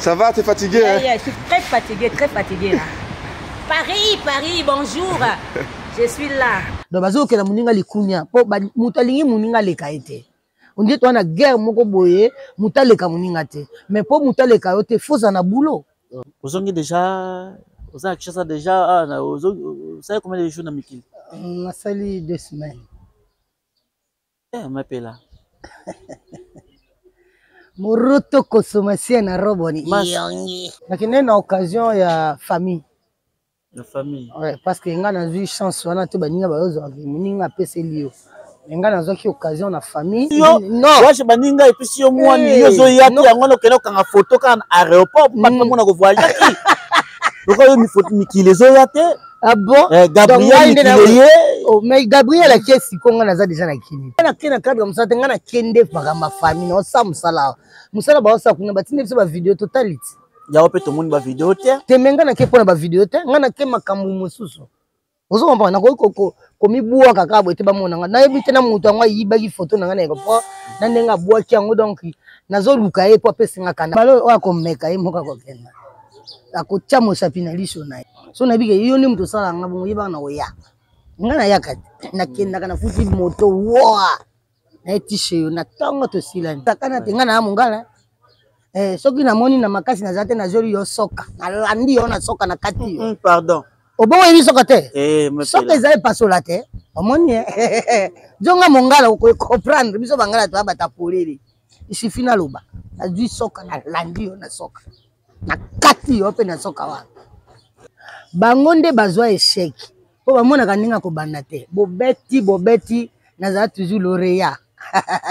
Ça va, t'es fatigué yeah, hein? Yeah, je suis très fatigué, très fatigué là. Paris, Paris, bonjour. Je suis là. Donc bazokela moninga likunya po moto alingi moninga aleka ye te. On dirait toza na guerre moko boye moto aleka moninga te. Mais po moto aleka yo te faut ozala na boulot. Ozongi déjà oza na Kinshasa déjà ah, osali combien de jours na mikili? Nasali 2 semaines. Eh, mapela. Moroto kosomasia na roboni. Yongi. Nakende na occasion ya famille. Ya famille. Ouais, parce que nga nazwi chance wana te baninga bayozwa moninga apeseli yo. Mais nga nazwaki occasion na famille. Yo, non. Wache baninga epesi yo mwani, hey, yo ozoya te yango wana okende okanga photo kaka na aéroport, bato bamona ko voyageaki. Lokola yo mikili ezoya te. Ah bon? Eh, Gabriel mikili ye. Oh, mais Gabriel akie sikoyo nga naza deja na kini. Nga nake na cadre ya mosala te, nga nakende makambo ya famille, naosala mosala awa. Mosala baosala kuna, batindi biso ba video totali ti. Yango mpe tomoni ba video te. Te, mais nga nake mpona ba video te, nga nake makambo mosusu. Ozo comprendre? Nakoki komibwaka kaka boye te bamona nga. Nayebi te na moto yango ayibaki photo na nga na aéroport, na ndenge abwaki yango, donc nazoluka ye mpo apesi nga kanda. Balo oyo akomeka ye moko akokenda. Akotia mosapi na liso na ye. So nayebi ke yo nde moto osalaka nga bongo, yebaka na koya. Nga nayaka te, nakendaka nafuti moto wa. Naye tishe yo na ntongo tosilani. Takana te nga na mongala. Eh, soki namoni na makasi naza te, nazoli yo soka. Nalandi yo na soka na kati yo. Pardon. Obongo yebi soka te? Eh, soka ezali pasola te. Omoni eh. Zonga mongala okoki comprendre biso bangala toya bata polele. Il suffit naloba. Nazwi soka nalandi yo na soka. Na kati yo pe na soka wana. Bango nde bazwa échec. Po bamonaka ndenge akobanda te. Bobeti, bobeti, nazala toujours lauréat.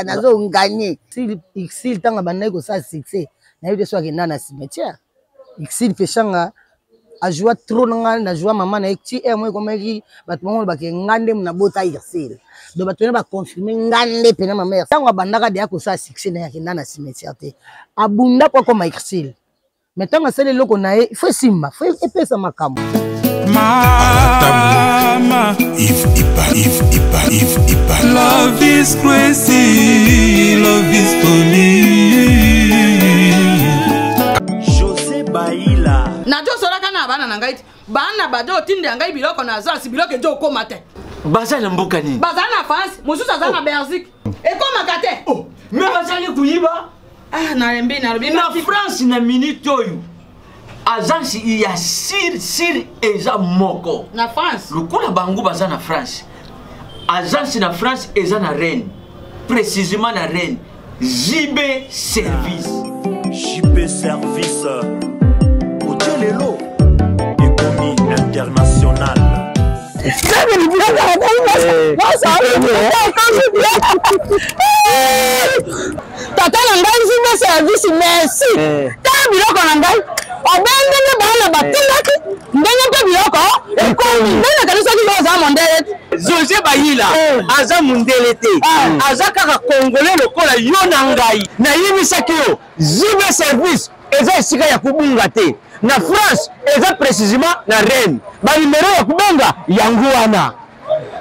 Nazo gagner. Exil ntango abandaki kosala succès, nayebi te soki akenda na cimetière. Exil Peshanga ajoua trop na ngai, najoua mama na ye ti heure moko ekomaki bato bango balobaki nga nde nabota Ursule. Donc bato wana baconfirme nga nde pena mama Ursule. Ntango abandaka deya kosala succès na ye akenda na cimetière te. Abunda po akoma Ursule. Mais ntango asali eloko na ye, faut esimba, faut epesa makambo. Mama, Yves Ipa, Yves Ipa, Yves Ipa. Love is crazy, love is funny. José Baila. Nazosolaka na bana na ngai te. Bana bazo otindela ngai biloko na agence, biloko ezo okoma te. Baza na mboka nini? Baza na France, mosusu aza na Belgique. Ekomaka te. Oh, mais bazali koyiba. Ah, nalembi, nalobi na France na minute oyo. Agence ya sir sir eza moko. Na France. Lokola bango baza na France. Agence na France eza na Rennes. Précisément na Rennes. JB Service. JB Service. Otie lelo ekomi international. Tata na ngai JB Service, merci. Tala biloko na ngai. Obe ndenge bana batindaki, ndenge mpe biloko ekomi. Ndenge nakanisaki yo oza mondele te. José Bayila aza mondele te, aza kaka congolais lokola yo na ngai. Nayebisaki yo JB Service eza esika ya kobunga te. Na France eza précisément na Rennes. Ba numero ya kobenga yango wana.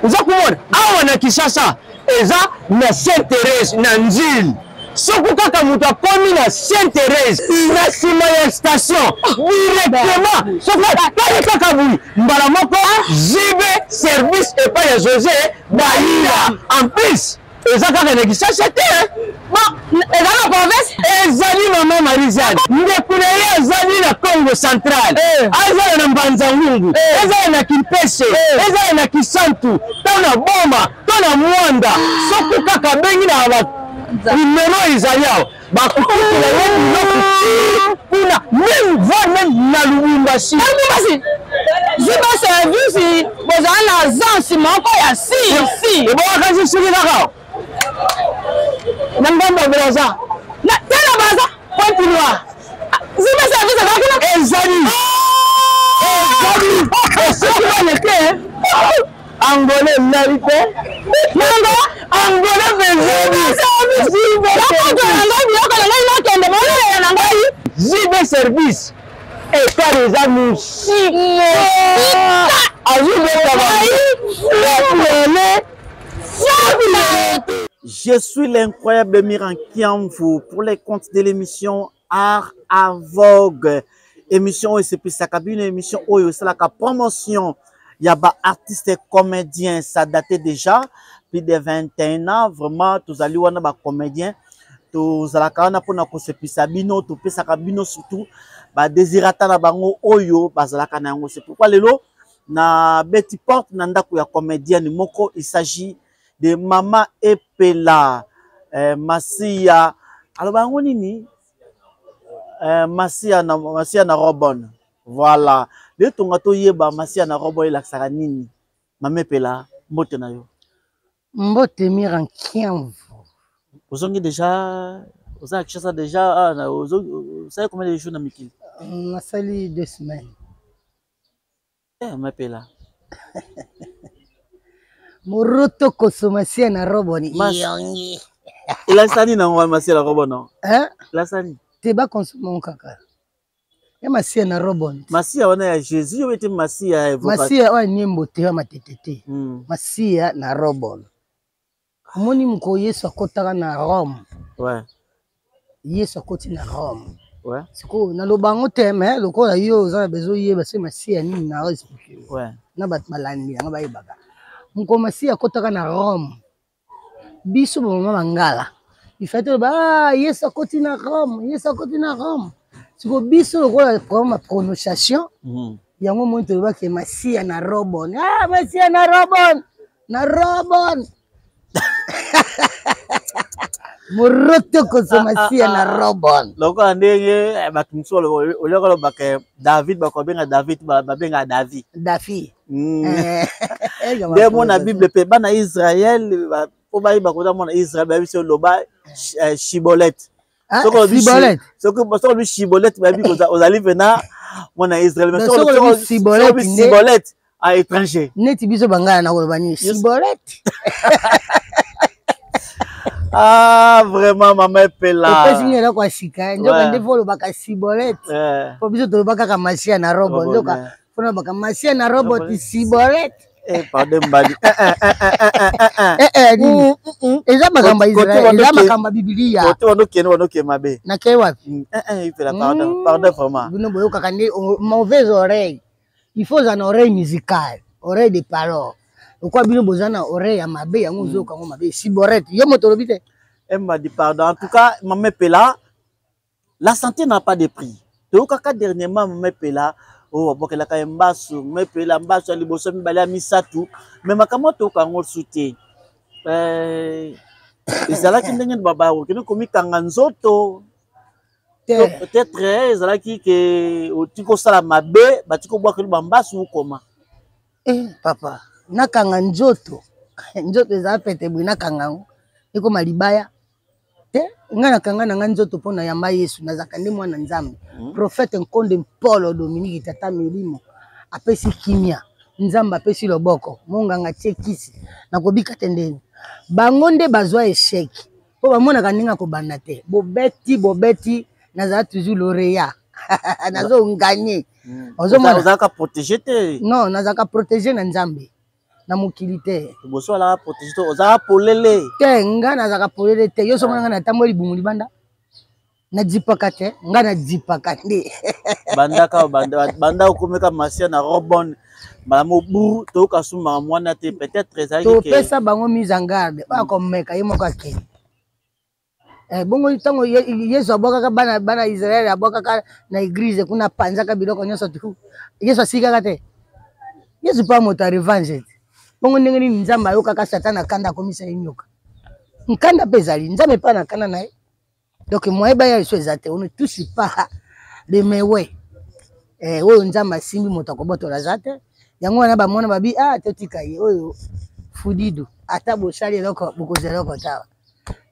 Oza komona awa na Kinshasa eza na Sainte Thérèse na Njili. Soki kaka moto akomi na Sainte Thérèse na nsima ya station directement, soki atali kaka boye mbala moko JB Service epai ya José Bayila. En plus eza kaka na Kinshasa te, bon, eza na province. Ezali mama Marie-Jeanne, ndeko na ye azali na Congo central, azala na Mbanza-Ngungu, ezala na Kimpese, ezala na Kisantu, to na Boma, to na Mwanda. Soki kaka abengi na ba numero ezali awa, bakokotela ye biloko ti kuna, même voire même na Lubumbashi. Lubumbashi. JB Service bozala na agence moko ya si si. Ebongaka si soki kaka na ngambo ya Brazza. Na tala Brazza, Pointe Noire. JB Service ezalaki na ezali. Ezali. Soki bana te, Angolais nali te. Nanga Angolais bezali. Nakoto na ngai biloko na ngai nakende bolela na ngai. JB Service écart eza mosika. Azobeta ba. Je suis l'incroyable Miran Kiamvu pour les comptes de l'émission Art Avogue. Émission oyo esepelisaka bino, émission oyo esalaka promotion ya ba artistes comédiens. Ça date déjà plus de 21 ans. Vraiment tozali wana ba comédiens, tozalaka wana mpona kosepelisa bino, topesaka bino surtout ba désirata na bango oyo bazalaka na yango. C'est pourquoi lelo na beti porte na ndako ya comédienne moko, il s'agit de Mama Epela Masiya. Aloba yango nini? Masiya na Robon. Voilà. Le tonga toyeba Masiya na Robon elakisaka nini? Mama Epela, mbote na yo. Mbote Mira Nkiamvu. Ozongi déjà, oza na Kinshasa déjà, osali combien de jours na mikili? Nasali 2 semaines. Mama Epela. Moroto kosomasia na roboni. Yongi. Elakisa nini yango Masiya na Robon? Hein? Elakisa nini? Te ba consommer kaka. Ya Masiya na Robon. Masiya wana ya Jésus oyo ete Masiya ya évocation. Masiya oyo nyembo te ya matete te. Masiya na Robon. Omoni moko Yesu akotaka na Rome. Ouais. Yesu akoti na Rome. Ouais. Sikoyo naloba yango te mais lokola yo oza na besoin oyeba soki Masiya nini na expliquer. Ouais. Na bato balandi yango bayebaka. Moko Masiya akotaka na Rome. Biso ba mama bangala. Il fallait toloba, ah, Yesu akoti na Rome, Yesu akoti na Rome. Sikoyo biso lokola problème ya prononciation, yango moni tolobaki Masiya na Robon. Ah, Masiya na Robon. Na Robon. Moroto koso Masiya na Robon. Lokola ndenge bato mosusu oliaka olobaka David, bakobenga David, babenga David. David. Nde mona Bible pe bana Israël, po bayeba koza mona Israël, bayebi soki oloba Shibolete. Sibolete. Soki olobi Shibolete, bayebi ozali mpena mwana Israël. Mais soki olobi Sibolete, Sibolete à étranger. Neti biso bangala na koloba nini? Sibolete. Ah, vraiment, Mama Epela. Opesi ngai eloko ya sika, nzoka nde fo olobaka Sibolete. Po biso tolobaka kaka Masiya na robo, nzoka fo nalobaka Masiya na robo ti Sibolete. Pardon Mbadi. Nini? Eza makambo ya Israël, eza makambo ya Biblia. Kote wanokende, wanokende mabe. Nakei wapi? Epela, pardon, pardon vraiment. Bino boyokaka nde mauvaise oreille. Il faut oza na oreille musicale, oreille de parole. Lokola bino boza na oreille ya mabe, yango ozoyoka yango mabe. Siborette, yo moto olobi te. Mbadi, pardon. En tout cas, Mama Epela, la santé n'a pas de prix. Toyokaka dernièrement Mama Epela, oh, babokelaka ye mbasu, Mama Epela, mbasu ya liboso, mibale ya misato. Mais makambo toyoka yango su te. Ezalaki ndenge bakokende komikanga nzoto. Peut-être ezalaki ke otiki kosala mabe, batiki kobwakeli bambasu okoma. Papa, nakanga nzoto. Nzoto ezala pete boye, nakanga yango. Ekoma libaya. Te, nga nakanga na nga nzoto mpo na yamba Yesu, nazalaka nde mwana Nzambe. Prophète Nkonde Mpolo Dominique Tata Milimo apesi kimia, Nzambe apesi loboko, monganga tie kisi, nakobika te ndeni. Bango nde bazwa échec mpo bamonaka ndenge akobanda te. Bobeti, bobeti, nazala toujours lauréat. Nazo gagner. Ozomona? Ozalaka protégé te? Non, nazalaka protégé na Nzambe. Na mokili te. Liboso alaka protégé te, ozalaka polele. Te, nga nazalaka polele te. Yo somona nga natamboli libumu libanda. Nadipaka te, nga nadipaka nde. Bandaka, banda okomeka Masiya na Robon, mbala mobu toyoka sumaka mwana te, peut-être ezalaki ke Topesa bango mise en garde, oyo akomeka ye moko akende. Bongo ntango Yesu abwakaka bana Israël, abwakaka na église kuna, apanzaka biloko nyonso tu. Yesu asikaka te. Yesu pa moto ya revanche te. Bongo ndenge nini Nzambe ayokaka Satan na kanda akomisa ye nyoka? Nkanda mpe ezali, Nzambe epa na kanda na ye. Donc moyen baya liso eza te, on ne touche pas le mewe. Oyo Nzambe asimbi moto akobotola aza te. Yango wana bamona babi, ah, totika ye oyo fudidu, ata bosali eloko bokozela eloko tawa.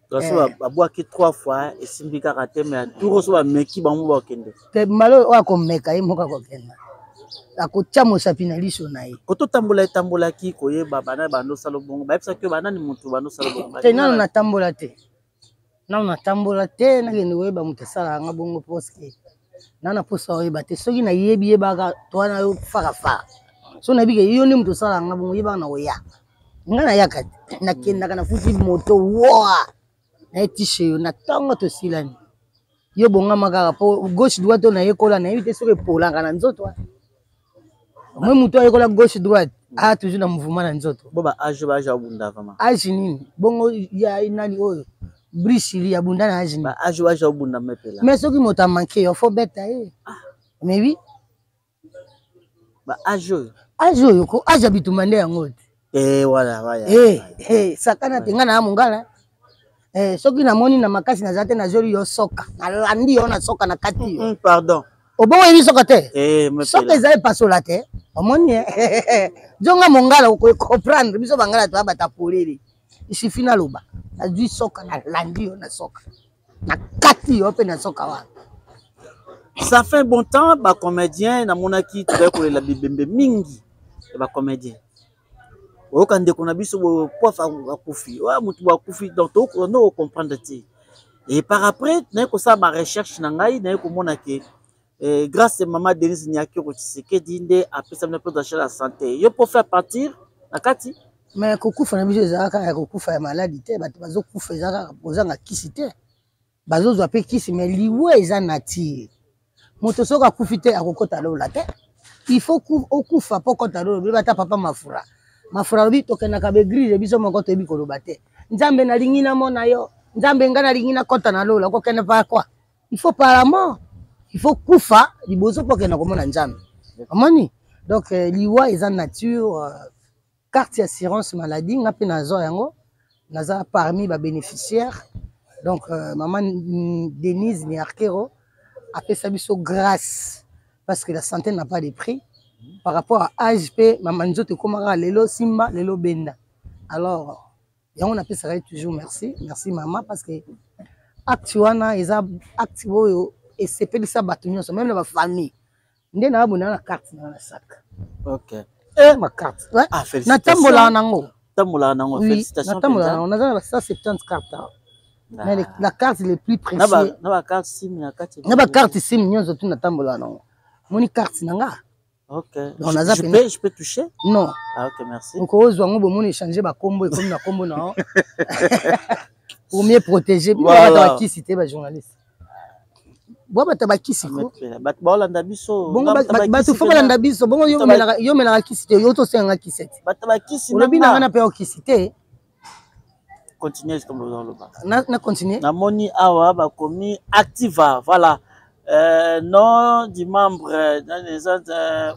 Kasi babwaki 3 fois esimbi kaka te, mais tour oso bameki bango bakende. Te, mbala oyo akomeka ye moko akokenda. Akotia mosapi na liso na ye. Kototambola etambolaki koyeba bana bandosala bongo, bayebisaki yo banani motu bandosala bongo. Te, nano natambola te. Nano natambola te, nakende koyeba moto asalaka nga bongo parce na na posa oyeba te. Soki nayebi yebaka to wana yo fara fara. Soki nayebi ke yo nde moto osalaka nga bongo, yebaka na koya. Nga nayaka te, nakendaka nafuti moto wa. Naye tishe yo na ntongo tosilani. Yo bongama kaka po gauche droite oyo nayekola, nayebi te soki epolaka na nzoto. Moi moto ayekola gauche droite, a toujours na mouvement na nzoto. Bo ba age, ba age abunda vraiment. Age nini? Bongo ya nani oyo? Brisili abunda na age nini? Ba age, ba age abunda mepela. Mais soki moto a manqué yo, faut beta ye. Mais oui. Ba age oyo. Age oyo ko age ya bitumba nde yango te. Eh voilà, voilà. Eh, eh, sakana te nga na mongala. Eh, soki namoni na makasi naza te, nazoli yo soka, nalandi yo na soka na kati yo. Pardon. Obongo oyebi soka te? Eh, mepela. Soka eza epasola te. Omoni eh. Zonga mongala okoki comprendre biso bangala toya bata polele. Il suffit naloba. Nazwi soka, nalandi yo na soka. Na kati yo pe na soka wana. Ça fait un bon temps, ba comédien, namonaki tozali kolela bibembe mingi ya ba comédien. Oyoka ndeko na biso boye pof akufi, oya motu boye akufi, donc tokoki comprendre te. Et par après, naye kosala ba recherche na ngai, naye komona ke eh, grâce à maman Denise Nyakeru Tshisekedi nde apesa bino prise en charge ya santé. Yo pour faire partir na kati. Mais kokufa na biso ezalaka kaka ya kokufa ya maladi te, bato bazokufa eza kaka kozanga kisi te. Bazozwa pe kisi, mais liwa eza nature. Moto soki akufi te akokota lola te. Il faut okufa po okota lola. Lobi ata papa Mafura. Mafura alobi tokendaka ba église biso moko toyebi koloba te. Nzambe nalingi namona yo. Nzambe nga nalingi nakota na lola. Okokende par quoi? Il faut par la mort. Il faut kufa liboso po okenda komona Nzambe. Omoni? Donc liwa eza nature, carte assurance maladie nga pe nazwa yango, naza parmi ba bénéficiaires. Donc maman Denise Nyakeru apesa biso grâce parce que la santé n'a pas de prix par rapport à âge pe mama nzoto ekomaka lelo simba lelo benda. Alors yango napesaka ye toujours merci, merci mama, parce que acte wana eza acte oyo esepelisa bato nyonso, même na ba famille. Nde na abona na carte na na sac. OK. Eh, ma carte. Ouais. Ah, félicitations. Natambola nango. Tambola nango, Oui, félicitations. Natambola nango, naza na ba 170 cartes. Ah. Mais la carte le plus précieux. Na ba carte SIM na carte. Na ba carte SIM nyonso tu natambola nango. Moni carte na nga. OK. Donc, naza Je pena. peux toucher? Non. Ah, OK, merci. Okozwa ngo bomoni échanger ba kombo ekomi na kombo na. Pour mieux protéger. Voilà. Ba kisi te ba journaliste. Bo bata ba kisi ko. Bato baolanda biso. Bongo bato fo balanda biso. Bongo yo melaka, yo melaka kisi te, yo to senga kisi te. Bato ba kisi. Olobi na nga na pe yo kisi te. Continuez comme vous oloba. Na continuer. Namoni awa bakomi Activa, voilà. Nom du membre,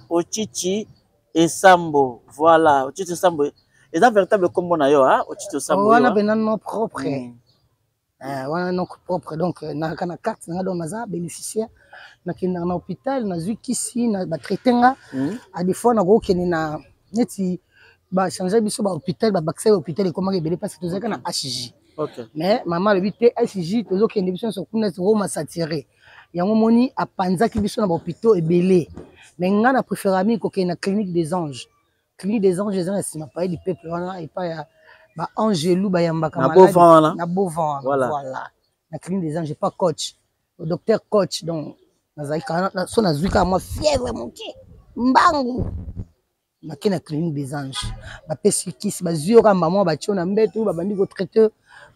Ochichi Esambo, voilà, Ochichi Esambo. Eza véritable kombo na yo, hein, Ochichi Esambo. Wana pena nom propre. Wana nom propre, donc na na carte na donc naza bénéficiaire. Nakendaka na hôpital, nazwi kisi, na ba traiter nga. À des fois nakokende na neti ba changer biso ba hôpital, ba bakisa hôpital ekomaka ebele parce que tozalaka na HJ. Okay. Mais maman alobi te HJ tozokende biso nyonso kuna tokoma saturé. Yango moni apanzaki biso na ba hôpitaux ebele. Mais nga na préféré mingi kokende na clinique des anges. Clinique des anges eza na nsima palais du peuple wana epai ya ba angelu bayambaka Na maladi. Beauvant wana. Na Beauvant wana, Voilà. voilà. Na clinique des anges pas coach. Au docteur coach donc nazalaki kaka na, so nazwi kaka mwa fièvre moke mbangu. Nake na clinique des anges. Bapesi kisi, bazwi yo kaka mama batie yo na mbeto, babandi ko traiter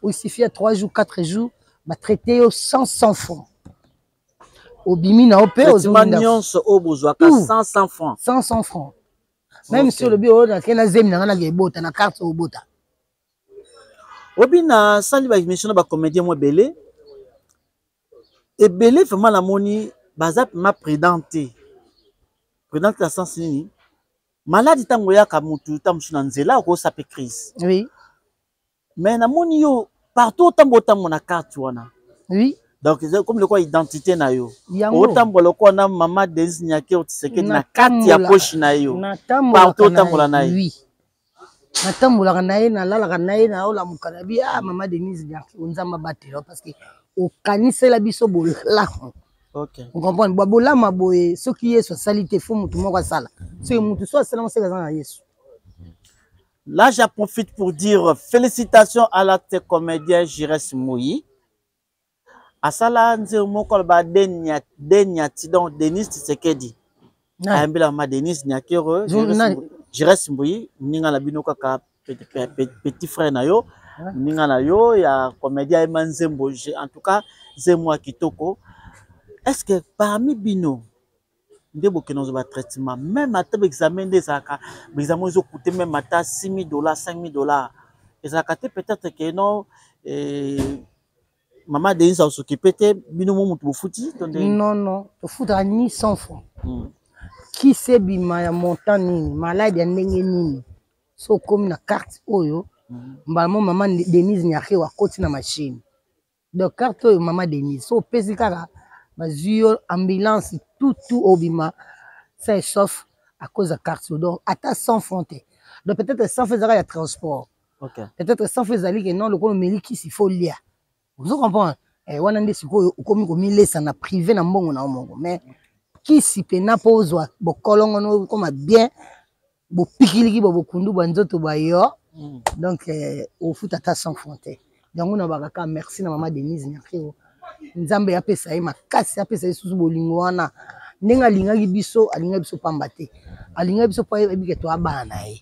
il suffit ya 3 jours, 4 jours, ba traiter yo 100 francs. Obimi na yo pe, Traitement ozongi ndako. nyonso oyo bozwaka Tout. 100 francs. 100 francs. Même Ok. si olobi oyo nake na zemi na nga nake ebota na carte oyo obota. Obi na sali ba émission na ba comédien mo ebele. Ebele vraiment namoni baza ma prudente. Prudente na sens nini? Malade tango yaka mutu ta musu na nzela ko sape crise. Oui. Mais namoni yo partout otambo otambo na carte wana. Oui. Donc c'est comme le quoi identité na yo. Yango. Otambo le quoi na mama Denise Nyakeru Tshisekedi na carte ya poche na yo. Natambolaka Partout otambola na ye. Oui. Natambolaka na ye, nalalaka na ye, naolamuka na bi, ah, mama Denise Nyakeru, Nzambe abatela parce que okanisela biso bolamu. Ok. Vous comprenez? Ba bolama boye, soki Yesu asali te, faut mutu moko asala. Soki mutu so asala, moseka aza na Yesu. Là, j'en profite pour dire félicitations à l'acteur comédien Giresse Mouyi. Asala nze moko ba Denia, Denia Tidon, Denis Tshisekedi. Nani? Ayembela ma Denise Nyakeru, Zo, nani? Giresse Mouyi, ninga na bino kaka petit frère na yo, ninga na yo ya comédien Ayemba Nzembo, en tout cas Nzembo ya kitoko. Est ce que parmi bino nde bokende kozwa batraitement, même ata baexamen nde ezalaka, baexamen ezokute même ata 6000 dollars, 5000 dollars ezalaka te? Peut-être que non, eh, mama Denise akosokipe te, bino mo motu bofuti to nde? Non, non, tofutaka ni 100 francs. Kisi ebima ya montant nini, maladi ya ndenge nini, so okomi na carte oyo, mbala mo mama Denise Nyakeo akoti na machine. Donc carte oyo mama Denise, so opesi kaka, bazwi yo ambulance tutu, obima sain et sauf à cause ya carte oyo. Donc ata 100 francs te. Donc peut-être 100 francs ezalaka ya transport. Peut-être 100 francs ezali ke non, lokola omeli kisi, faut lia, ozo comprendre? Eh, wana nde sikoyo okomi komilesa na privé na mbongo na yo moko. Mais kisi mpena mpo ozwa bokolongono, okoma bien, bopikiliki bo bokundu bwa nzoto bwa yo. Donc eh, ofuta ata 100 francs te. Yango na bakaka merci na mama Denise Nyakeo. Nzambe apesa ye makasi, apesa ye susu bolingo wana ndenge alingaki biso. Alingaki biso pamba te, alingaki biso mpo ayebi ke toya bana na ye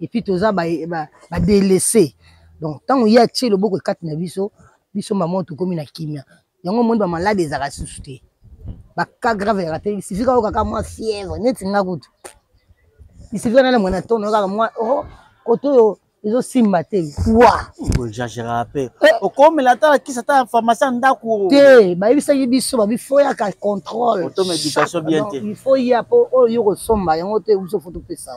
et puis toza badélaissé. Donc ntango ye atie loboko ekati na biso, biso mama tokomi na kimia. Yango omoni bamalade ezalaka susu te, bacas grave ezalaka te. Isifika oyo kaka mwa fièvre, neti nga kutu isifika nana mwana tono kaka mwa oh, kote oyo ezosimba te wa. Exagéraka mpe, okomela ata na kisi ata ya pharmacie ya ndako. Te, bayebisaki biso babi fo yaka contrôle. Automédication bien te. Il faut ya po oyo yo kosomba yango te, biso fo topesa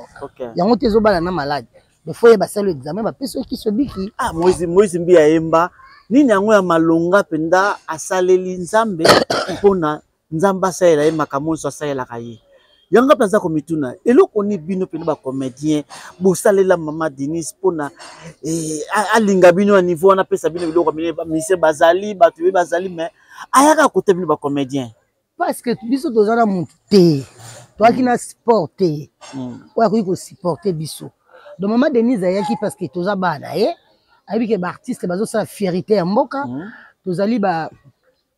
yango te, ezobala na malade. Il faut ye basali examen, bapesi yo kisi, obiki. Ah, Moïse Mbi ayemba nini yango ya malonga mpenza asaleli Nzambe mpona Nzambe asalela ye makambo nyonso asalelaka ye? Yango mpe aza komituna eloko nini bino mpena bacomédien bosalela mama Denise mpona eh, alinga bino ya niveau wana, apesa bino biloko minene. Bamusicien bazali, bato ye bazali, mais ayaka kota bino bacomédien. Parce que biso toza na motu te, toyaki na sport te oyo akoki kosupporte biso. Donc mama Denise ayaki parce que toza bana na ye, ayebi ke baartiste bazosala fierité ya mboka. Tozali ba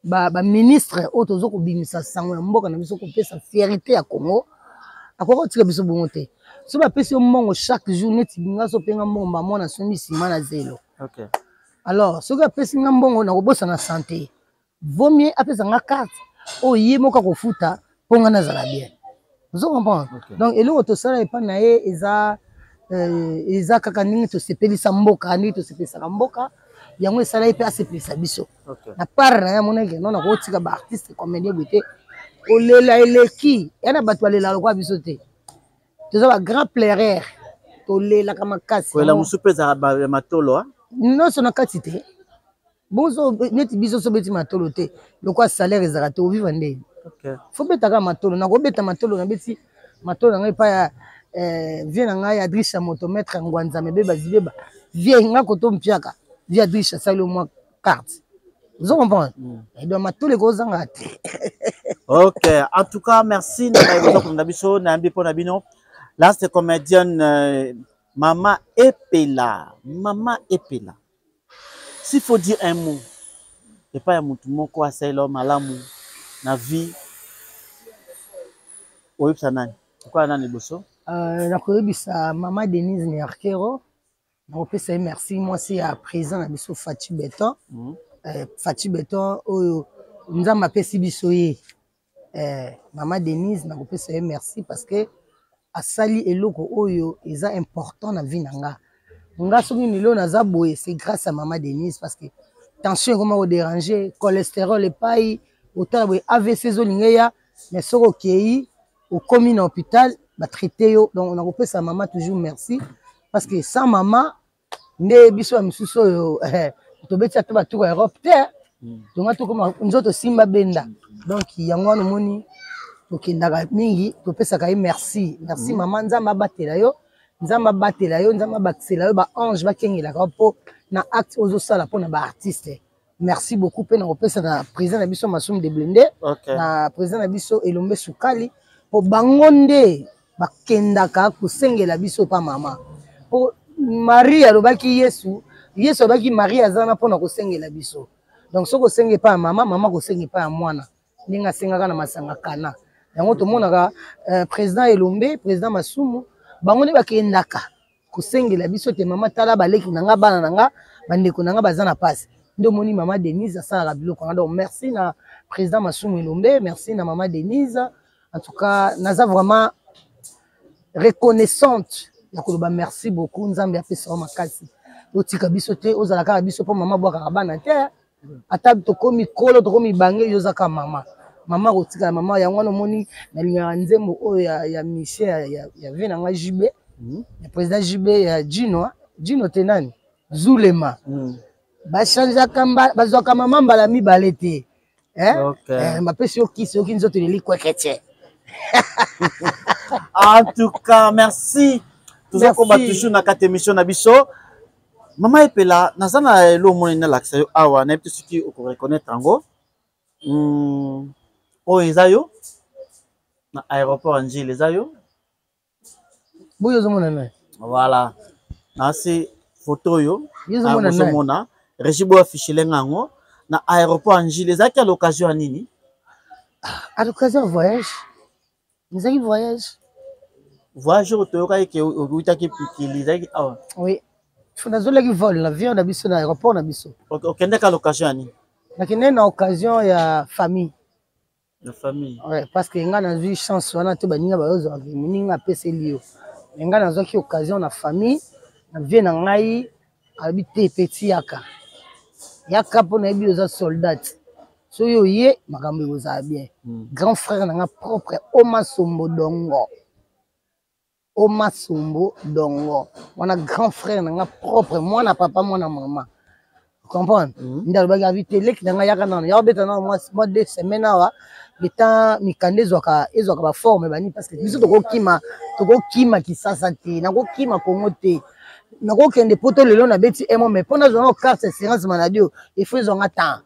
baministre oyo toza kobimisa sango ya mboka na biso, kopesa fierité ya Congo. Akoki kotika biso bongo te. So bapesi yo mbongo chaque jour, neti nga so openga mbongo, bamwana asombi nsima na zelo. Alors soki apesi nga mbongo, nakobosana santé. Vaut mieux apesa nga carte oyo ye moko akofuta mpo nga nazala bien, ozo comprendre? Donc eloko tosala epai na ye eza eza kaka ndenge tosepelisa mboka, ndenge tosepelisaka mboka. Yango esala ye mpe asepelisa biso. Na part na ye, amonaki non, nakotika baartiste comédien boye te, kolela eleki ya na bato balelaka lokola biso te. Toza ba grand pleureur, tolelaka makasi. Kolela mosusu mpe ezalaka ya matolo. Nyonso na kati te. Bonso neti biso so obeti matolo te, lokola salaire ezalaka te, ovivre ndeni? Fo betaka matolo. Nakobeta matolo, nabeti matolo na ngai epai ya vie na ngai Adrisha, moto maître ya Ngwanzame beba zibeba vie nga koto mpiaka vie Adrisha asali yo mwa carte, ozo comprendre? Donc matolo ekozanga te. Ok, en tout cas merci na baye boza kolanda biso. Nayambi mpo na bino last comédienne, mama Epela. Mama Epela, s'il faut dire un mot epai ya motu moko asalela yo malamu na vie, oyebisa nani? Okoya nani liboso? Nakoyebisa mama Denise Nerkero, nakopesa ye merci, mwasi ya président na biso Faci Beton. Faci Beton oyo Nzambe apesi biso ye. Mama Denise, nakopesa ye merci parce que asali eloko oyo eza important na vie na nga. Nga soki lelo naza boye, c'est grâce à mama Denise, parce que tension ekoma kodéranger, cholestérol epai otala boye, AVC ezolinga eya. Mais soki okei, okomi na hôpital, batraite yo. Donc nakopesa mama toujours merci, parce que sans mama nde biso ya misusu oyo tobeti ata batour ya Europe te. Tonga tokoma nzoto simba benda. Donc yango wana omoni tokendaka mingi, topesaka ye merci. Merci mama, Nzambe abatela yo, Nzambe abatela yo, Nzambe abakisela yo baange bakengelaka yo mpo na acte ozosala mpo na baartiste. Merci beaucoup. Mpe nakopesa na président na biso Masumu de Blende, na président na biso Elombe Sukali, mpo bango nde bakendaka kosengela biso epa mama. Mpo Marie alobaki Yesu, Yesu alobaki Marie aza wana mpona kosengela biso. Donc soki osengi epai ya mama, mama kosenga epai ya mwana ndenge asengaka na masanga kana. Yango tomonaka président Elombe, président Masumu, bango nde bakendaka kosengela biso te. Mama, tala baleki na nga, bana na nga, bandeko na nga baza na pasi. Nde omoni mama Denise asalaka biloko wana. Donc merci na Président Masumu Elombe, merci na mama Denise. En tout cas, naza vraiment reconnaissante ya koloba merci beaucoup. Nzambe apesa yo makasi, otika biso te, ozala kaka biso mpo mama abwakaka bana te. Ata tokomi kolo, tokomi bange, yo oza kaka mama. Mama akotikala mama. Yango wana omoni nalingaka nzembo oyo ya Michel, ya vie na ngai JB, ya président JB, ya Gino Gino te, nani, Zulema. Bachangeaka, bazwaka mama mbala mibale te. Eh? Eh, bapesi yo kisi, oki nzoto eleli kwekece. En tout cas, merci. Tozokoba toujours na kati émission na biso. Mama Epela, naza na elo omoni nalakisa yo awa, nayebi te soki okoreconnaitre yango. Oyo eza yo na aéroport ya Njili, eza yo. Boyo ozomona naye. Voilà, nasi photo oyo ozomona, régie boyo affichele nga yango na aéroport ya Njili, ezalaki à l'occasion ya nini? À l'occasion ya voyage, ezalaki voyage. Voyage oyo toyokaki ke outaki Pikili, ezalaki awa? Oui, nazolaki vol na avion na biso na aéroport na biso. Okendaki à l'occasion ya nini? Nakendaki na occasion ya famille. Ya famille. Ouais, parce que nga nazwi chance wana te, baninga bayozwaka moninga apeseli yo, mais nga nazwaki occasion na famille na vie na ngai, alobi te: "Petit, yaka, yaka mpo nayebi oza soldat, soki oye makambo ekozala bien." Grand frère na nga propre, Oma Sombo Dongo, Oma Sombo Dongo wana, grand frère na nga propre, mwana papa, mwana mama, comprendre? Nde alobaki abi te: "Leki na ngai, yaka nano, yaka obeta nano mwa 2 semaines awa, le temps mikanda ezwaka baforme bani, parce que biso tokokima, tokokima Kisasa te, nakokima Kongo te, nakokende Poto lelo, nabeti un mois, mais mpo nazwa nao carte assurance maladie oyo, il faut ezwanga temps."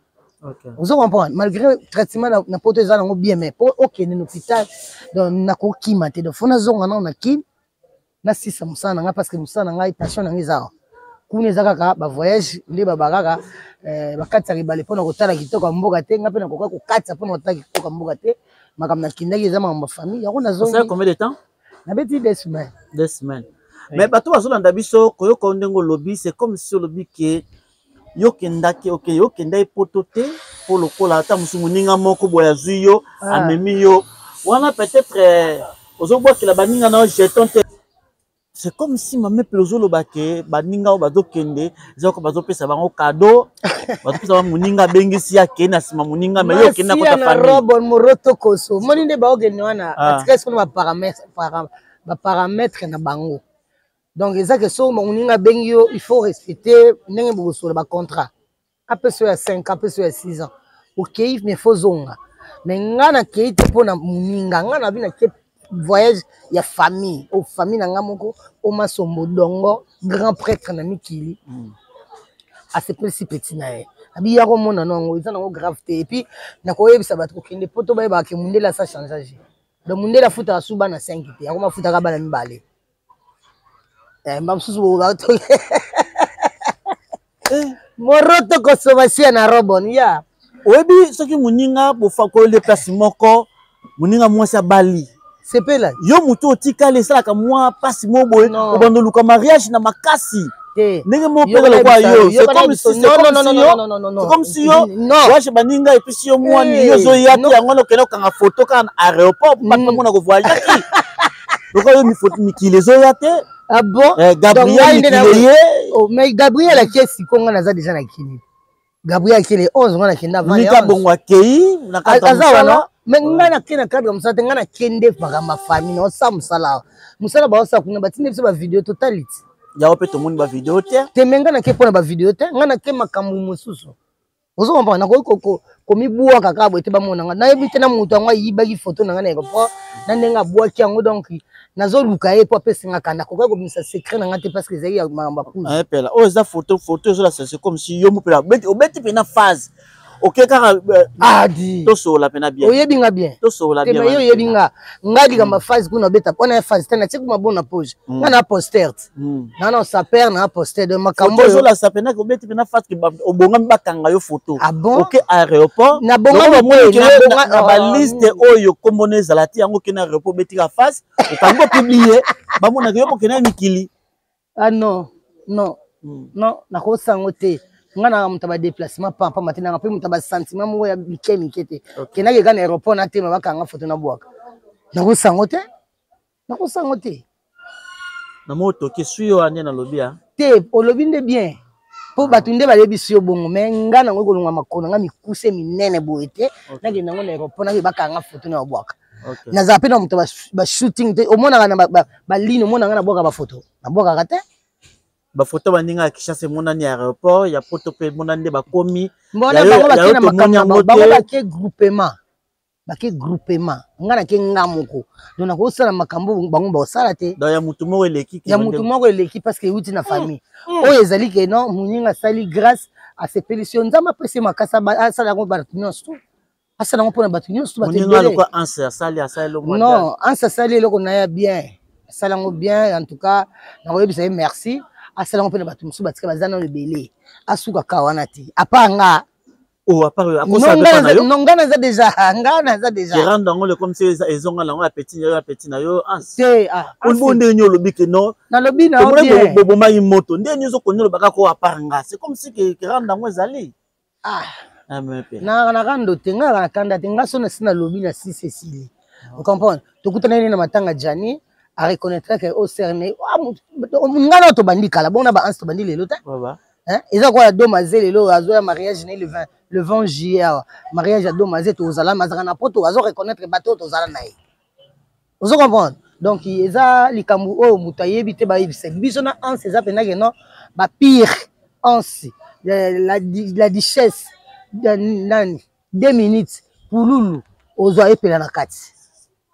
Ozo comprendre? Malgré traitement na Poto eza nango bien, mais mpo okende na hôpital, donc nakokima te, donc faut nazonga nano na Kini, nasisa mosala na ngai, parce que mosala na ngai, passion na ngai eza awa. Kuna eza kaka bavoyage nde babakaka, bakatisaka ebale mpona kotala kitoko ya mboka te. Ngai mpe nakoka kokatisa mpona kotala kitoko ya mboka te. Makambo nakendaki eza makambo ya famille, yango nazongi. Combien de temps? Nabeti 2 semaines. 2 semaines. Mais bato bazolanda biso, koyoka ndenge olobi, c'est comme si olobi ke yo okendaki, oke, yo okendaki Poto te mpo lokola ata mosu moninga moko boye azwi yo, amemi yo wana, peut-être ozobwakela baninga na yo jeton te. C'est comme si mama Epela ozoloba ke baninga oyo bazokende eza ko bazopesa bango cadeau, bazopesa bango, moninga abengisi, akei na nsima moninga, mais yo okende na kota famille. Robo moroto koso, omoni nde baokende wana, atika sikono baparamètre na bango. Donc eza ke so moninga abengi yo, il faut respecter ndenge bokosola bacontrat, apesa oyo ya 5, apesa oyo ya 6 ans, okei, mais faut zonga. Mais nga nakei te mpo na moninga, nga na bi nake voyage ya famille, o famille na nga moko, Omasombo Dongo, grand prêtre na mikili, asepelisi petit na ye, abi ya komona no yango eza nango grave te. Et puis nakoyebisa bato kokende po to bayebaka ke mundele asa changeage. Donc mundele afutaka su bana 5 te, yango afutaka bana mibale. Bamosusu moroto kosoba sia na robon ya. Oyebi, soki moninga bofakoyole place moko, moninga mwasi abali, sepela. Yo motu otikali, esalaka mwa mpasi mo boye, obanda oluka mariage na makasi ndenge moko mpe lokola yo. C'est comme si yo voyage baninga epesi yo mwani, yo ozoya te, yango wana okende okanga photo kaka na aéroport po bato bamona kovoyageaki lokola yo, mikili ezoya te. Ah bon? Gabriel, mikili ye. Mais Gabriel akie siko, nga naza déjà na Kini. Gabriel akie le 11, nga nakende avant. Mika Bongo akei na kati ya mosala. Mais nga nake na cadre ya mosala te, nga nakende makambo ya famille, naosala mosala awa. Mosala baosala kuna, batindi biso bavideo totali ti. Yango mpe tomoni bavideo te. Te, mais nga nake mpona bavideo te, nga nake makambo mosusu, ozo comprendre? Nakoki komibwaka kaka boye te, bamona nga, nayebi te na moto yango ayibaki photo na nga na aéroport na ndenge abwaki yango. Donc nazoluka ye po apesi nga kanda, akoki kobimisa secret na nga te, parce que ezali ya makambo ya kuzu. Epela oyo eza photo, photo ezolasa, c'est comme si yo mopela obeti mpena phase, oke kaka. Adi. Tosolola mpena bien. Oyebi nga bien. Tosolola bien. Yo oyebi nga, nga likambo phase kuna obeta mpona ya phase te, natie kuma bona pose, nga na poster te, nga na saper na poster de makambo. Oyo ezolasa mpena obeti mpena phase, obongami, bakanga yo photo. Ah bon? Oke aéroport. Nabongami. Na baliste oyo kombona ezala te, yango okende aéroport, obetika phase, okangi, opublier, bamonaka yo mokende ya mikili. Ah non, non, non, nakosango te. Nga na moto ba déplacement pampa mate nanga mpe moto ba sentiment moko ya mike mike te. Kendaki kaka na aéroport na tema bakanga photo na bwaka. Nakosango te. Nakosango te. Na mo toki sui yo ande nalobi ya. Te olobi nde bien. Po bato nde bayebisi yo bongo mais nga nango kolongwa makolo nga mikuse minene boye te. Nakende yango na aéroport nake bakanga photo na bwaka. Nazala mpe na moto ba shooting te omonaka na baline omonaka na bwaka ba photo. Nabwakaka te. Bafoto baninga ya Kinshasa emonani ya aéroport ya poto mpe emonani nde bakomi. Mbona bango bake na makambo bango bake groupement. Bake groupement nga nake nga moko donc nakosala makambo bango bakosala te. Donc ya mutu moko eleki. Ya mutu moko eleki parce que euti na famille. Oyo ezali ke non moninga asali grâce asepelisi yo Nzambe apesi ye makasi asala yango bato nyonso. Asala yango mpona bato nyonso bato ebele. Moninga lokola Anse asali asali eloko. Non, Anse asali eloko na ye bien. Asala yango bien en tout cas nakoyebisa ye merci. Asala yango mpona bato mosusu batika baza nano ebele. Asuka kaka wana te. À part nga. Oh, à part akosa pe na yo. Non, nga naza déjà, nga naza déjà. Ke rendre yango le comme si ezonga nango ya petit na yo ya petit na yo Anse. Te, ah. Olbo ndenge nini olobi ke non. Nalobi na yo bien. Bobomaki moto ndenge nini ozokondi olobaka ko à part nga. C'est comme si ke rendre yango ezali. Ah. Na na rando te nga na kanda te nga so na si nalobi na si esili. Vous comprenez? Tokutana nini na matanga Gianni a reconnaître que au cerne nga na tobandi kala bon na ba Anse tobandi lelo te. Hein? Eza kwa ya Domaze lelo azo ya mariage na le 20 le 20 juillet awa mariage ya Domaze tozala mazaka na poto azo reconnaître bato tozala na ye. Ozo comprendre? Donc eza likambo oyo moto ayebi te bayebisa biso na Anse eza mpenza ke non ba pire Anse la, la duchesse nani 2 minutes pululu ozwa epela na kati.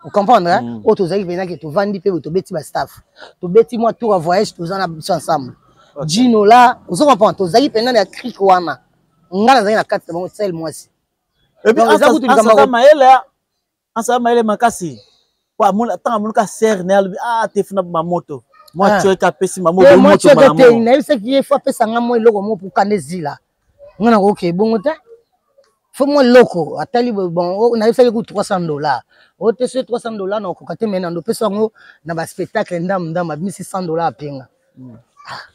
Vous comprenez hein? Oyo tozalaki mpenza ke tovandi mpe tobeti ba staff tobeti mwa tour ya voyage toza na biso ensemble. Gino la ozo comprendre tozalaki mpenza na crique wana nga nazalaki na kati na bango sel mwasi. Et puis eza mayele asala mayele makasi po amona ntango amonaka sere na ye alobi ah te funa mamoto mwa tioka apesi mamoto te nayebisaki ye fo apesa nga mwa eloko moko po kanda ezila nga nakoki ebongo te fo mwa eloko atali bon nayebisaki ku 300 dollars oyo te soki 300 dollars nakokoka te mai nando opesa yango na baspectacle ndambu ndambu abimisi 100 dollars apenga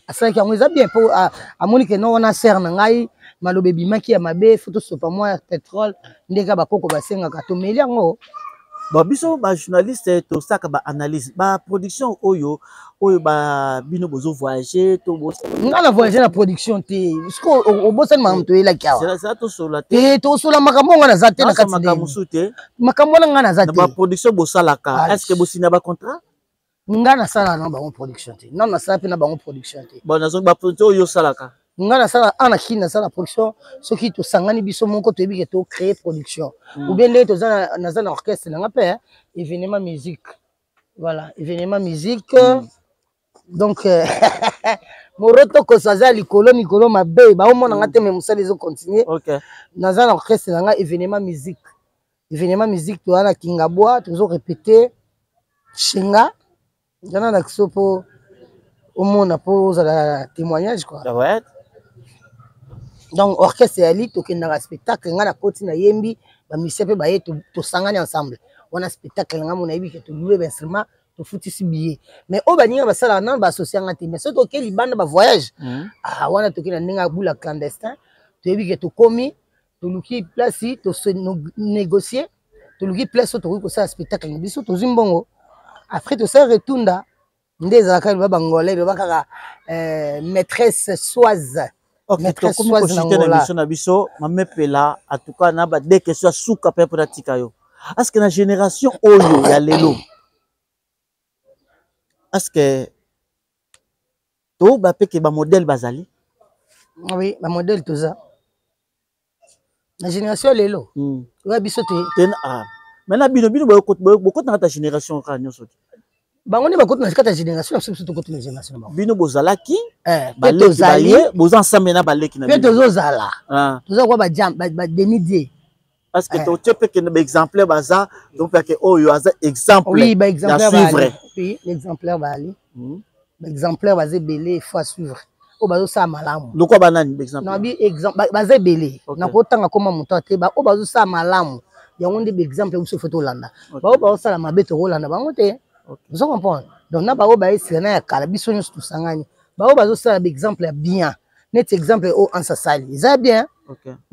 asalaki yango eza bien mpo amoni ke no wana sere na ngai maloba ebimaki ya mabe fo tosopa mwa pétrole ndenge bakoko basengaka tomeli yango. Bon, biso bajournaliste tosalaka baanalyse baproduction oyo oyo ba bino bozo voyager to nga na voyager na production te siko obosani makambo toyelaki awa tosola te tosola makambo nga naza te na kati makambo mosusu te makambo wana nga naza te baproduction bosalaka est ce que bosina bacontrat? Nga nasala na bango production te, nano nasala mpe na bango production te. Bon, nazongi baproduction oyo osalaka. Nga nasala ana kini nasala production soki tosangani biso moko toyebi ke tocréer production ou bien ndenge toza naza na orchestre nanga mpe événement musique, voilà événement musique. Donc moroto koso aza likolo mikolo mabe baomona nga te me mosala ezocontinue. Naza na orchestre nanga événement musique, événement musique toza na Kingabwa tozo répéter shinga ngana na kiso mpo omona mpo ozala témoignage quoi. Ouais. Donc orchestre yali tokendaka spectacle nga nakoti nayembi bamusicien mpe baye tosangani ensemble wana spectacle na nga mo nayebi ke tolue bainstrument tofutisi billet mais oyo baninga basalaka nano baasocie nga te mais soki toke libanda bavoyage ah, wana toke na ndenge ya bula clandestin toyebi ke tokomi toluki place tonégocie toluki place oyo tokoki kosala spectacle na biso tozwi mbongo après tosala retunda nde ezalaka loba bangolais loba kaka maîtresse soise. Tokomi koshite na émission na biso mamepela en tout cas na ba deux questions ya suka mpe mpona tika yo est ce que na génération oyo ya lelo est ce que toyeba mpe ke bamodèle bazali? Oui, bamodèle toza na génération ya lelo oya biso te. Maintenant bino bino bokota na kati ya génération kaka nyonso te. Bango nde bakoti na kati ya génération na biso, biso tokoti na génération na bango. Bino bozalaki baleki baye boza ensemble na baleki na mpe tozozala toza kwa bademi die. Parce que totie mpe kende baexemplaire baza donc ke oyo aza exemple. Oui, baexemplaire baali, oui, l'exemplaire baali, baexemplaire baza ebele, faut à suivre oyo bazosala malamu. Lokwa banani baexemple? Nabi baza ebele, nakotanga koma moto te. Oyo bazosala malamu yango nde baexemple biso faut tolanda. Baoyo bazosala mabe tokolanda bango te, ozo comprendre? Donc na baoyo bayesika na ya kala biso nyonso tosangani, baoyo bazosala baexemple ya bien. Neti exemple oyo Ansa asali eza bien.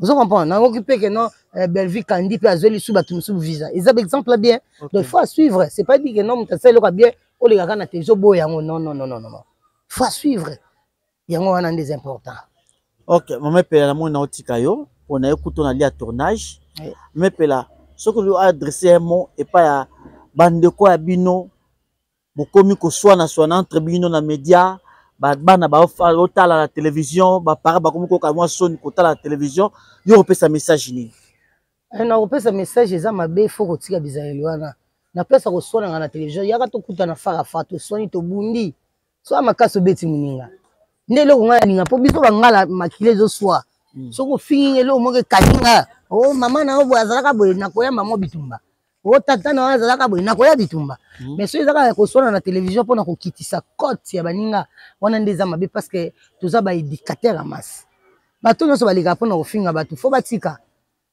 Ozo comprendre? Nakoki mpe ke non, Bellevue Kandi mpe azweli su bato mosusu visa, eza baexemple ya bien. Donc il faut à suivre. C'est pas dit que non, moto asali eloko ya bien, olekaka na télévision boya yango. Non, non, non, non, non, faut à suivre yango wana nde eza important. Ok, mama Epela, namoni na otika yo mpona ye kutu nalia tournage. Mama Epela, soki olingi adresse un mot epai ya bandeko ya bino, bokomi koswana-swana entre bino na média, bana baotala na télévision, baparent bakomi koyoka mwa soni kotala na télévision, yo kopesa message nini? Na kopesa message, eza mabe, fo kotika bizaleli wana. Na place ya koswananga na télévision, yaka tokutana farafa, toswani, tobundi, so makasi, obeti moninga. Nde eloko ngai nalinga, mpo biso bangala makili ezoswa. Soki ofingi, eloko moko ekangi nga: o mama na yo boye azalaka boye, nakoyamba mwa bitumba. O tata na yo azalaka boye, nakoya bitumba. Mais soki eza kaka ya koswana na télévision mpona kokitisa cote ya baninga, wana nde eza mabe, parce que toza baéducateur ya masse. Bato nyonso balekaka mpona kofinga bato, fo batika.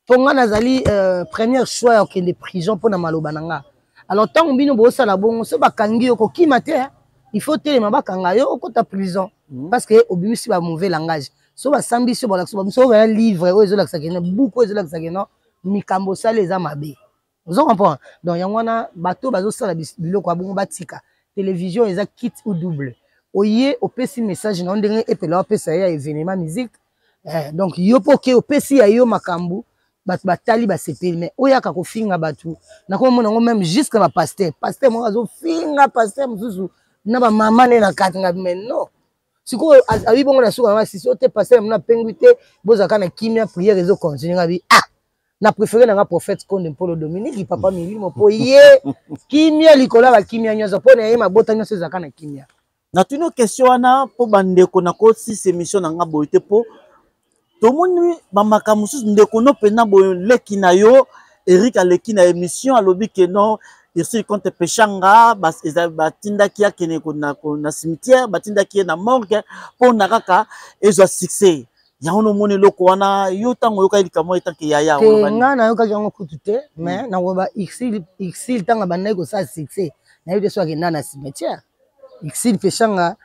Mpo nga nazali première choix ya kokende prison mpona maloba na nga. Alors ntango bino bosala bongo, so bakangi yo, kokima te, il faut telema, bakanga yo, okota prison, parce que obimisi ba mauvais langage. So basambisi yo, balakisa biso oyo livre oyo ezolakisa keno, buku oyo ezolakisa keno mikambo osali eza mabe. Ozo comprendre? Donc yango wana, bato bazosala biloko ya bongo batika. Télévision eza quitte ou double. Oye opesi message na yo ndenge Epela opesa ye ya événement musique, donc yo mpo oke opesi ya yo makambo, bato batali, basepeli. Mais oyaka kofinga bato, nakomona yango même jusque bapasteur. Pasteur moko azofinga pasteur mosusu na bamama nde na kati nga. Mais non, sikoyo abi bongo na suka nanga sisi o te, pasteur mona apengwi te, bozalaka na kimia, prière ezocontinue. Nga bi ah, na préféré nanga prophète Konde Mpolo Dominique, papa milimo, mpo ye kimia likolo ya bakimia nyonso, mpo na ye mabota nyonso ezalaka na kimia. Natuni question wana mpo bandeko, nakosisa émission na nga boye te, mpo tomoni bamakambo mosusu. Ndeko no mpena boye, leki na yo Eric aleki na émission, alobi ke non, Ursule Compte Peshanga batindaki akende na cimetière, batindaki ye na morgue mpona kaka ezwa succès. Yango nomoni eloko wana, yo ntango oyokaki likambo etanke yaya? Te, nga nayokaki yango kutu te. Mais nakoba Ursule ntango abandaki kosala succès, nayebi te so akenda na cimetière. Ursule Peshanga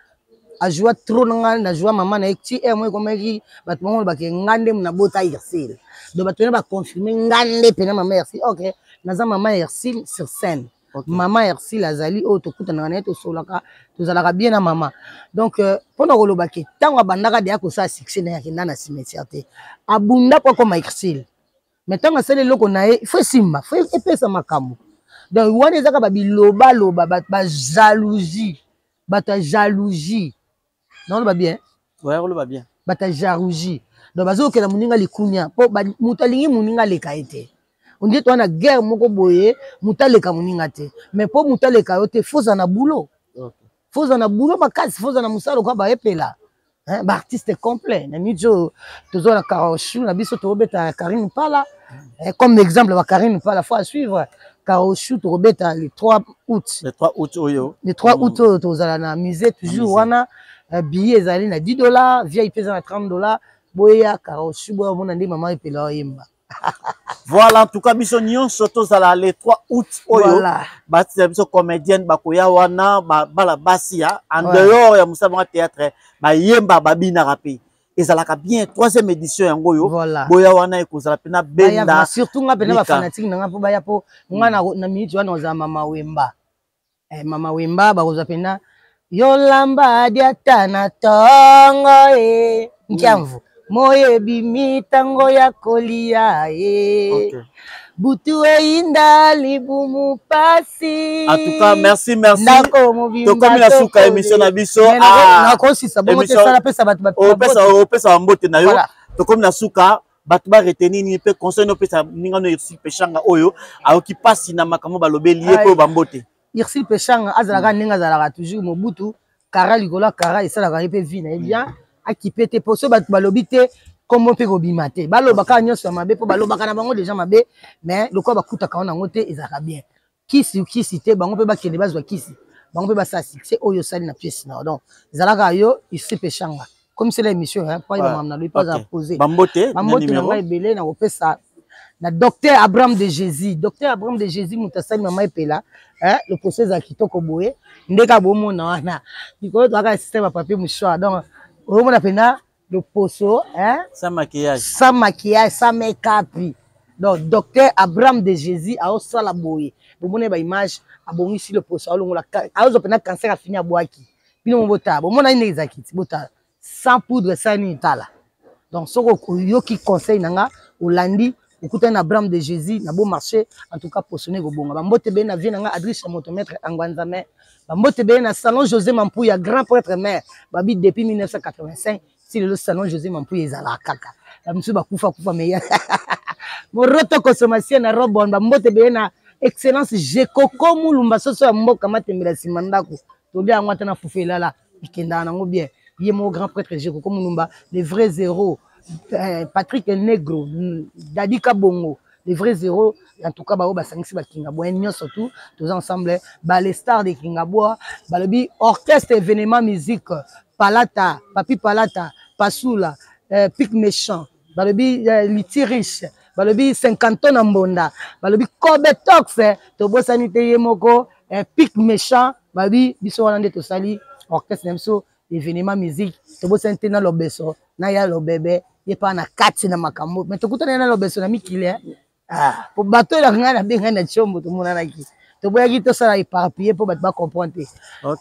ajoua trop na nga, najoua mama na ye ti aire moko ekomaki bato bango olobake nga nde nabota Ursule. Donc bato wana baconfirme nga nde mpena mama Ursule. Ok, naza mama Ursule sur scène. Mama Ursule azali oyo tokutanaka na ye, tosolaka, tozalaka bien na mama. Donc mpona koloba ke ntango abandaka deya kosala succès na ye, akenda na cimetière te. Abunda mpo akoma Ursule. Mais ntango asali eloko na ye, fo esimba, fo epesa makambo. Donc wana ezaka babilobaloba, bajalousie, bato ya jalousie. Naoloba bien? Oloba bien. Bato ya jalousie, donc bazokela moninga likunya, mpo moto alingi moninga aleka ye te. Ondie toza na guerre moko boye, moto aleka moninga te. Mais mpo moto aleka yo te, fo ozala na boulot, fo ozala na boulot makasi, fo ozala na mosala lokola baepela baartiste complet. Na minute oyo toza na Carochou na biso, tokobeta Karine Pala, comme exemple ba Karine Pala, faut à suivre Carochou, tokobeta le 3 août. Le 3 août oyo. Le 3 août oyo, tozala na musée toujours wana. Billet ezali na 10 $, VIP eza na 30 $. Boya Carochou, boya omona nde mama Epela oyemba. Voilà, en tout cas biso nyonso tozala le 3 août oyo. Bati na biso comédienne bakoya wana, bala basi ya en dehors ya mosala bango théâtre, bayemba, babinaka mpe ezalaka bien. Troisième édition yango oyo. Boya wana, ekozala mpena benda. Surtout nga mpena bafanatique na nga, mpo baya, mpo nga na minute wana ozala mama Wemba. Mama Wemba bakozwa mpena yolamba diata na ntongo e nkiamvu moyebi mitango ya kolia ye. Butu eyinda, libumu pasi. En tout cas, merci, merci. Tokomi na suka émission na biso. Nakosisa bongo te, sala pesa bato. Opesa bambote na yo. Tokomi na suka. Bato baretenir nini mpe conseil nopesa ningano Ursule Peshanga oyo ayoki mpasi na makambo balobeli ye mpe bambote? Ursule Peshanga azalaka ndenge azalaka toujours, Mobutu kara likolo ya kara, esalaka ye mpe vie na ye bien. Akipe te, mpo so bato balobi te, kombo mpe kobima te. Balobaka nyonso ya mabe, mpo balobaka na bango deja mabe. Mais lokola bakutaka wana yango te, ezalaka bien. Kisi kisi te, bango mpe bakende bazwa kisi, bango mpe basala succès oyo osali na pièce na yo. Donc ezalaka yo Ursule Peshanga, comme c'est l'émission po ayeba makambo na lobi, mpo azala posé. Bambote. Bambote na ngai ebele nakopesa na docteur Abraham de Jésus. Docteur Abraham de Jésus, moto asali mama Epela loposo ezala kitoko boye, nde kaka bomona wana likolo toyaka système ya papier mouchoir. Donc oyomona mpena. Loposo, hein? Sans maquillage. Sans maquillage, sans make-up. Donc, docteur Abraham de Jésus aosala boye. Bomona ba image abongisi loposo alongola azo pena cancer afini abwaki. Bino mo botala. Bomona nini ezaki botala. Sans poudre, sans nini tala. Donc soko oyoki conseil nanga olandi okutani na Abraham de Jésus na beau marché en tout cas posone kobonga. Bambote beye na vie nanga Adriche motomètre Angwanzame. Bambote beye na salon José Mampuya grand prêtre mère babi depuis 1985 ti lelo salon José Mampuya ezalaka kaka. Ba misusu bakufa kufa mais ya moroto consommation na robon. Bambote beye na excellence Jekoko Mulumba soso ya mboka matembela nsima ndako tolia yango ata na fufu elala ekendaka nango bien. Ye moko grand prêtre Jekoko Mulumba, le vrai zéro, Patrick Negro, Dadi Kabongo, le vrai zéro. En tout cas bao basangisi ba Kingabwa nyonso tout tous ensemble ba les stars de Kingabwa balobi orchestre événement musique Palata, Papi Palata, Pasula, Pic Méchant, balobi Liti Riche, balobi 50 tonnes mbonda, balobi Kobe Tox, tobosani te ye moko, Pic Méchant, balobi biso wana nde tosali orchestre na biso événement musique, tobosani te na lobeso na ya lobebe ye pa na kati na makambo mais tokutana na lobeso na mikili, eh? Ah, po bato elaka ngai na bengai na Tshombo tomonanaki toboyaki tosala éparpillé po bato bacomprendre te.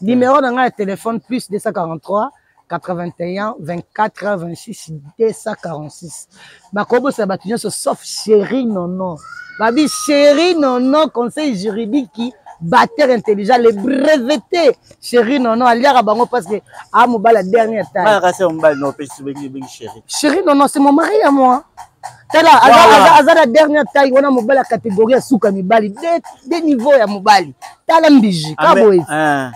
Numéro na ngai ya téléphone plus 243 81 24 26 246. Bakobosala bato nyonso sauf chéri nono. Babi chéri nono conseil juridique batteur intelligent le breveté chéri nono aliaka bango parce que a mobali ya dernière taille. Chéri nono c'est mon mari à moi. Tala aza na dernière taille wana mobali ya catégorie ya suka mibali deux niveaux ya mobali. Tala mbiji ka boye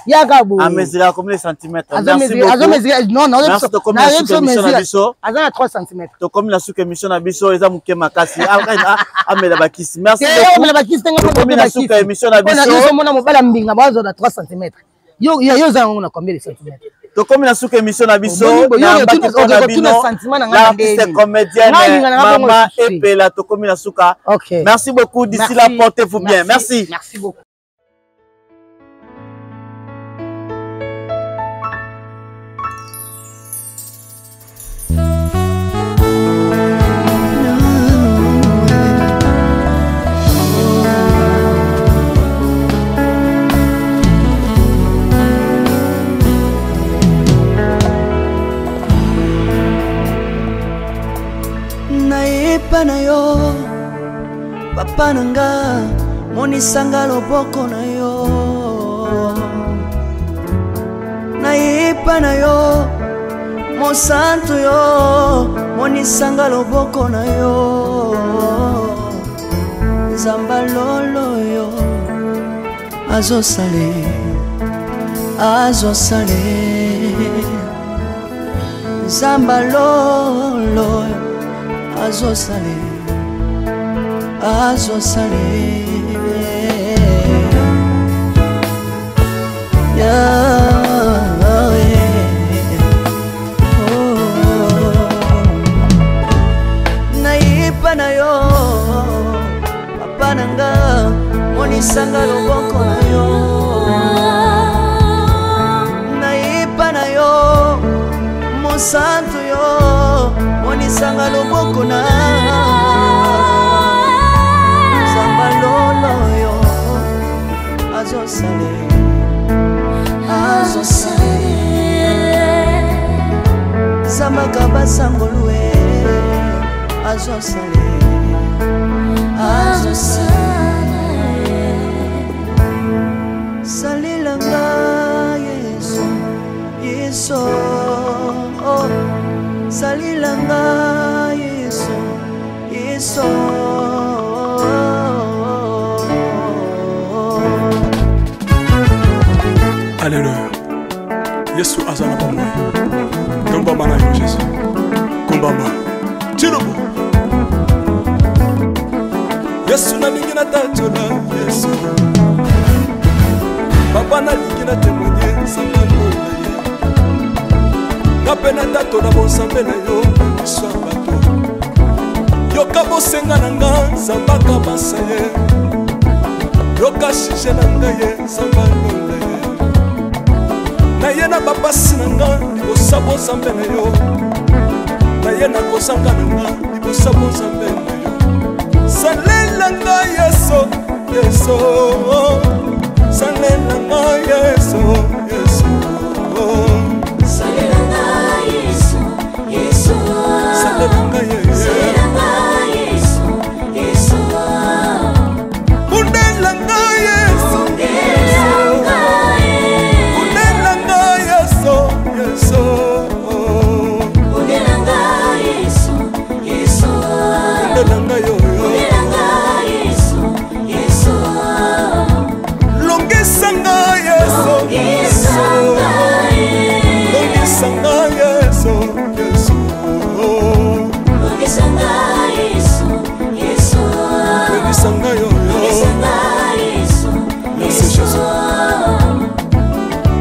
ya ka boye. Amesira combien de centimètres? Azo mesure non non na biso aza na 3 cm. Tokomi na suka émission na biso eza moke makasi amela bakisi. Merci beaucoup. Amela bakisi tenga tokomi na suka émission na biso. Biso mona mobali mbinga bazo na 3 cm. Yo yo za na combien de centimètres? Tokomi na suka émission na biso na mbaki bino l'artiste comédienne Mama Epela tokomi na suka. Merci beaucoup, d'ici là portez-vous bien. Merci. Merci beaucoup. Nayepa na yo papa na nga monisanga loboko na yo nayepa na yo mosantu yo monisanga loboko na yo nzamba lolo yo azosale azosale nzamba lolo azosale azosale nayepa na yo papa na nga monisanga loboko na yo nayepa na yo mosantu yo monisanga loboko na nzamba lolo yo azosale azosale zambaka basangolue azosale azosale salelanga Yesu Yesu oh salelanga Yesu Yesu. Alléluia. Yesu aza na bomoi. Tombama na yo Jésus. Kumbama. Tilobo. Yesu nalingi natatola Yesu. Papa nalingi na témoigner nzambe na ye. Nga mpe natatola bonzambe na yo na miso ya bato. Yoka bosenga na nga nzambe akabasa ye. Yoka sujet na ngai ye nzambe alonda ye. Na ye na bapasi na nga libosa bozambe na yo. Naye nakozanga na nga liboso bonzambe na yo. Salela nga Yesu, Yesu. Salela nga Yesu, Yesu. Salela nga Yesu, Yesu. Salela nga Yesu. Salela nga Yesu, Yesu. Bundela nga Yesu. Bundela nga Yesu. Bundela nga Yesu, Yesu. Bundela nga Yesu, Yesu. Bundela nga yo, yo. Bundela nga Yesu, Yesu. Longisa nga Yesu. Longisa nga Yesu. Longisa nga Yesu, Yesu. Longisa nga Yesu, Yesu. Longisa nga yo, yo. Longisa nga Yesu, Merci, Yesu. Jésus.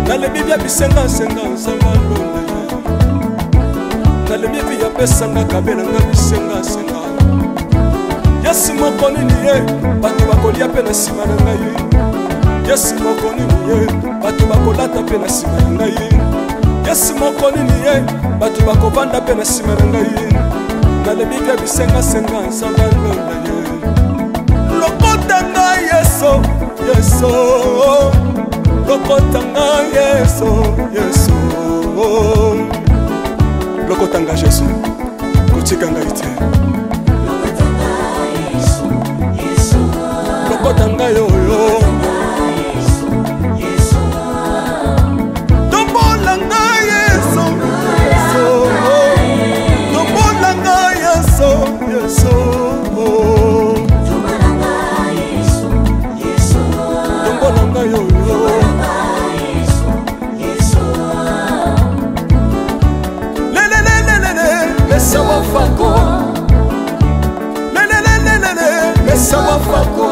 Nalebi bia bisengasenga nzambe alonda ye. Nalebi epi yapesanga kabelanga bisengasenga. Yesu moko nini ye bato bakolia mpe na nsima na ngai. Yesu moko nini ye bato bakolata mpe na nsima na ngai. Yesu moko nini ye bato bakovanda mpe na nsima na ngai. Nalebi bia bisengasenga nzambe alonda ye. Lokota ngai Yesu, Yesu. Lokota ngai Yesu, Yesu. Lokota ngai Yesu, kotika ngai te. Yesu, Yesu. Lokota ngai oyo. Yesu, Yesu. Tombola ngai Yesu, Yesu. Tombola ngai Yesu, Yesu. Tombola nga Yesu, Yesu. Tombola ngai oyo. Tombola nga Yesu, Yesu. Lelelelelele, lesa wafako. Lelelelelele, lesa wafako.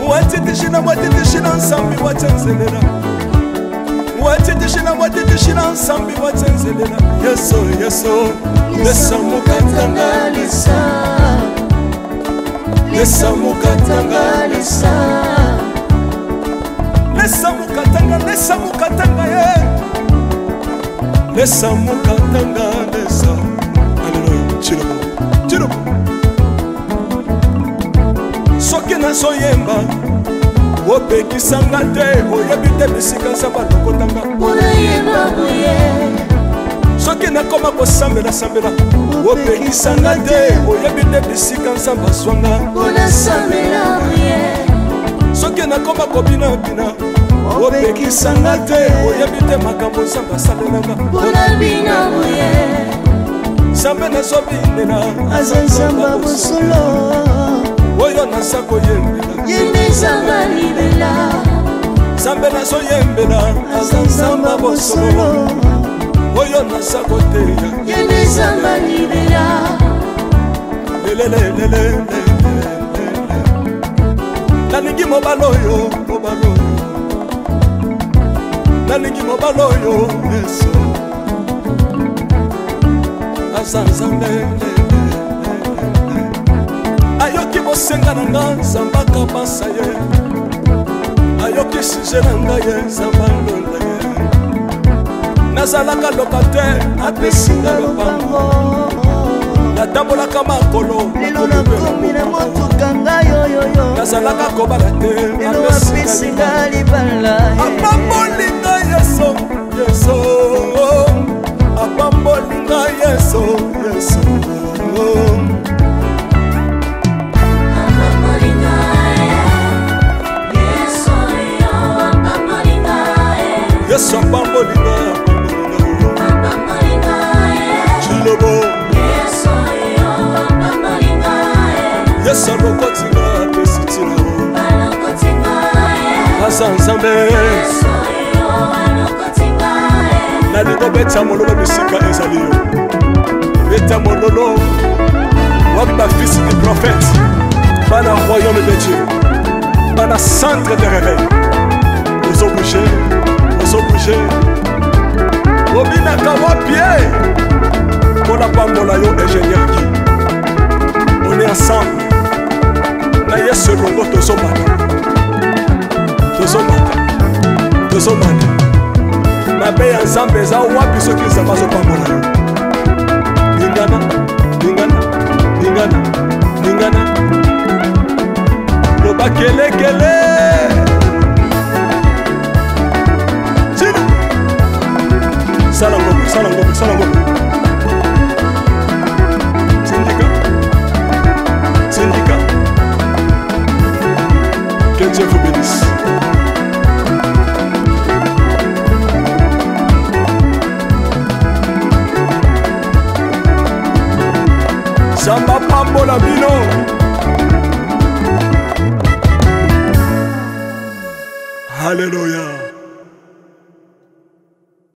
Watitishina, watitishina nsambi watsenzelela. Watitishina, watitishina nsambi watsenzelela. Yesu, Yesu, lesa mukatanga lesa. Lesa mukatanga lesa. Lesa mukatanga, lesa mukatanga ye. Lesa mukatanga, lesa. Alléluia. Chilobo, chilobo. Soki nazoyemba opekisanga te, oyebi te bisika nzambe alokotanga. Mpona yemba boye. Soki nakoma kosambela-sambela opekisanga te, oyebi te bisika nzambe azwanga. Mpona sambela boye. Soki nakoma kobinabina opekisanga te, oyebi te makambo nzambe asalelanga. Mpona bina boye. Nzambe nazobinela aza nzambe bosolo. Oyo naza koyembela ye nde nzambe libela. Nzambe nazoyembela aza nzambe bosolo. Oyo naza koteya ye nde nzambe libela. Lelelelelele, nalingi mobali oyo, mobali oyo, nalingi mobali oyo. Yesu aza nzambe, ayoki bosenga na nga, nzambe akabasa ye. Ayoki sujet na ngai ye, nzambe alonda ye. Nazalaka locataire, apesi nga lopango. Natambolaka makolo, lelo nakomi na motuka ngai oyoyo. Nazalaka kobala te, lelo apesi nga libala. Apamboli ngai Yesu, Yesu. Apamboli ngai Yesu, Yesu. Yesu apamboli nga, apamboli nga. Chilobo, Yesu alokoti nga, apesi ntina. Aza nzambe. Nalingo beta mololo bisika ezali yo, beta mololo. Wapi bafils du prophète, bana royaume de Dieu, bana centre de réveil? Ozobouge, ozobouge, obinaka wapi ye? Mpona pambola yo, ingénieur Guy. On est ensemble na Yesu elongo. Tozomata, tozomata, tozomata. Mabe ya nzambe eza wapi soki nzambe azopambola yo? Makelekele. Chini. Sala ngombe, sala ngombe, sala ngombe. Sindika. Sindika. Que Dieu vous bénisse. Nzambe apambola bino. Alléluia.